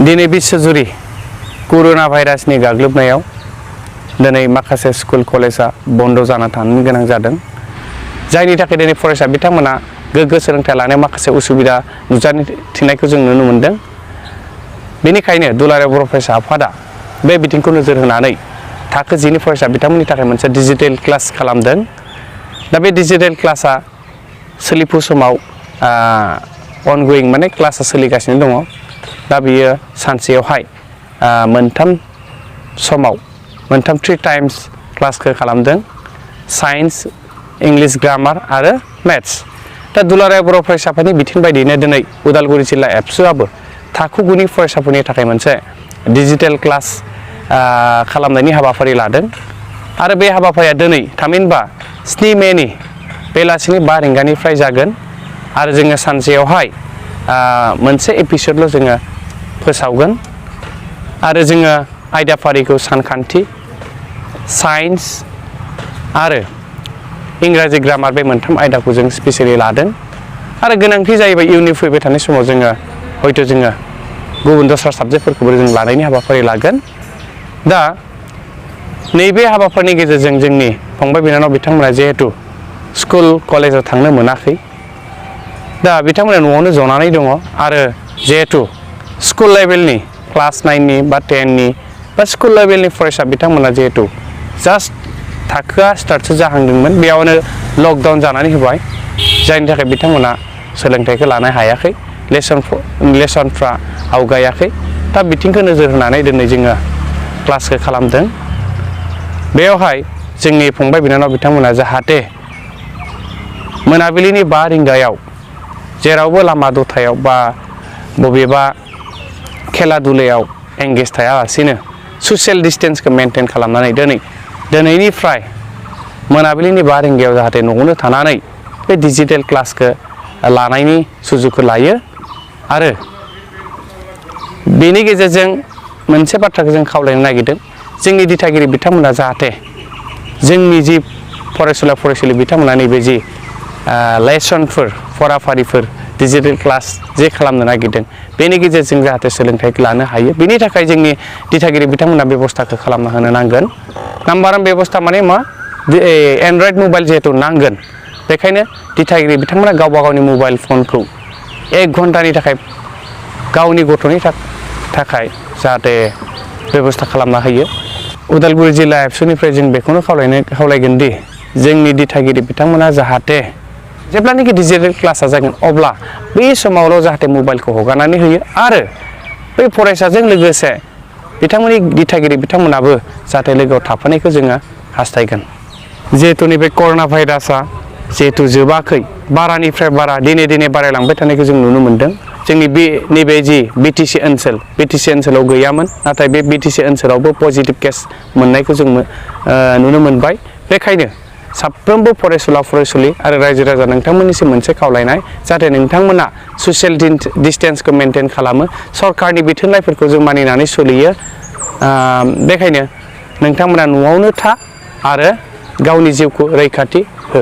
दिनै बिश्वजुरि कोरोना भाइरासनि गाग्लोबनायाव दिनै माखासे स्कुल कलेजा बन्द जाना थानो गोनां जादों जायनि थाखाय दिनै फरायसा बिथांमोना गोग्गो सोलोंथाइ लानायाव माखासे उसुबिदा नुजाथिनायखौ जों नुनो मोनदों। बेनिखायनो दुलाराय बर' फरायसा आफादा बे बिथिंखौ नोजोर होनानै थाखो 10 नि फरायसा बिथांमोननि थाखाय मोनसे डिजिटेल क्लास खालामदों। दा बे डिजिटेल क्लासआ सोलिफु समाव अनगोइं माने क्लासआ सोलिगासिनो दङ। दा बियो सानसेयावहाय मोनथाम समाव मोनथाम 3 टाइम्स क्लासखौ खालामदों। साइन्स, इंलिश ग्रामार आरो मैथ्स। दा दुलाराय बर' फरायसा आफादनि बिथोन बायदियैनो दिनै उदालगुरि जिल्ला एबसुआबो थाखो 9 नि फरायसाफोरनि थाखाय मोनसे डिजिटेल क्लास खालामनायनि हाबाफारि लादों आरो बे हाबाफारिया दिनै थामहिनबा 7 मेनि बेलासिनि 5 रिंगानिफ्राय जागोन आरो जोङो सानसेयावहाय मोनसे एपिसडल' जोङो फोसावगोन आरो जोङो आयदाफारिखौ सानखान्थि, साइन्स आरो इंराजि ग्रामार बे मोनथाम आयदाखौ जों स्पेसियली लादों आरो गोनांथि जायोबा इयुननि फैबाय थानाय समाव जोङो हयथ' जोङो गुबुन दस्रा साबजेक्टफोरखौबो जों लानायनि हाबाफारि लागोन। दा नैबे हाबाफारिनि गेजेरजों जोंनि फंबाय बिनानाव बिथांमोना जिहेतु स्कुल कलेजाव थांनो मोनाखै दा बिथांमोना न'आवनो जनानै दङ आरो जिहेतु स्कुल लेभेलनि क्लास 9 नि बा 10 नि बा स्कुल लेभेलनि फरायसा बिथांमोना जिहेतु जास्ट थाखोआ स्टार्टसो जाहांदोंमोन बेयावनो लकडाउन जानानै होबाय जायनि थाखाय बिथांमोना सोलोंथाइखौ लानो हायाखै लेसनफ्रा आवगायाखै। दा बिथिंखौ नोजोर होनानै दिनै जोङो क्लासखौ खालामदों। बेयावहाय जोंनि फंबाय बिनानाव बिथांमोना जाहाथे मोनाबिलिनि 5 रिंगायाव जेरावबो लामा दथायाव बा बबेबा खेला दुलायाव एंगेज थायालासिनो ससियेल डिस्टेन्सखौ मेनटेन खालामनानै दिनैनिफ्राय मोनाबिलिनि 5 रिंगायाव जाहाथे न'आवनो थानानै बे डिजिटेल क्लासखौ लानायनि सुजुगखौ लायो आरो बेनि गेजेरजों मोनसे बाथ्राखौ जों खावलायनो नागिरदों जोंनि दिथागिरि बिथांमोना जाहाथे जोंनि जि फरायसुला फरायसुलि बिथांमोना नैबे जि लेसनफोर फराफारिफोर डिजिटेल क्लास जे खालामनो नागिरदों बेनि गेजेरजों जाहाथे सोलोंथाइखौ लानो हायो बेनि थाखाय जोंनि दिथागिरि बिथांमोना बेबस्थाखौ खालामना होनो नांगोन। नाम्बार 1 बेबस्था माने मा एन्ड्रइड मबाइल जिहेतु नांगोन बेखायनो दिथागिरि बिथांमोना गावबा गावनि मबाइल फनखौ 1 घन्टानि थाखाय गावनि गथ'नि थाखाय जाहाथे बेबस्था खालामना होयो। उदालगुरि जिल्ला एबसुनिफ्राय जों बेखौनो खावलायगोन दि जोंनि दिथागिरि बिथांमोना जाहाथे जेब्लानाखि डिजिटेल क्लासआ जागोन अब्ला बै समावल' जाहाथे मबाइलखौ हगारनानै होयो आरो बै फरायसाजों लोगोसे बिथांमोननि दिथागिरि बिथांमोनाबो जाहाथे लोगोआव थाफानायखौ जोङो हास्थायगोन। जिहेतु नैबे कोरोना भाइरासआ जिहेतु जोबाखै बारानिफ्राय बारा दिने बारायलांबाय थानायखौ जों नुनो मोन्दों। जोंनि नैबे जि बिटिसि ओनसोलाव गैयामोन नाथाय बे बिटिसि ओनसोलावबो पजिटिभ केस मोननायखौ जों नुनो मोनबाय। बेखायनो साफ्रोमबो फरायसुला फरायसुलि आरो रायजो राजा नोंथांमोननिसिम मोनसे खावलायनाय जाहाथे नोंथांमोना ससियेल डिस्टेन्सखौ मेनटेन खालामो सरकारनि बिथोनलाइफोरखौ जों मानिनानै सोलियो। बेखायनो नोंथांमोना न'आवनो था आरो गावनि जिउखौ रैखाथि हो।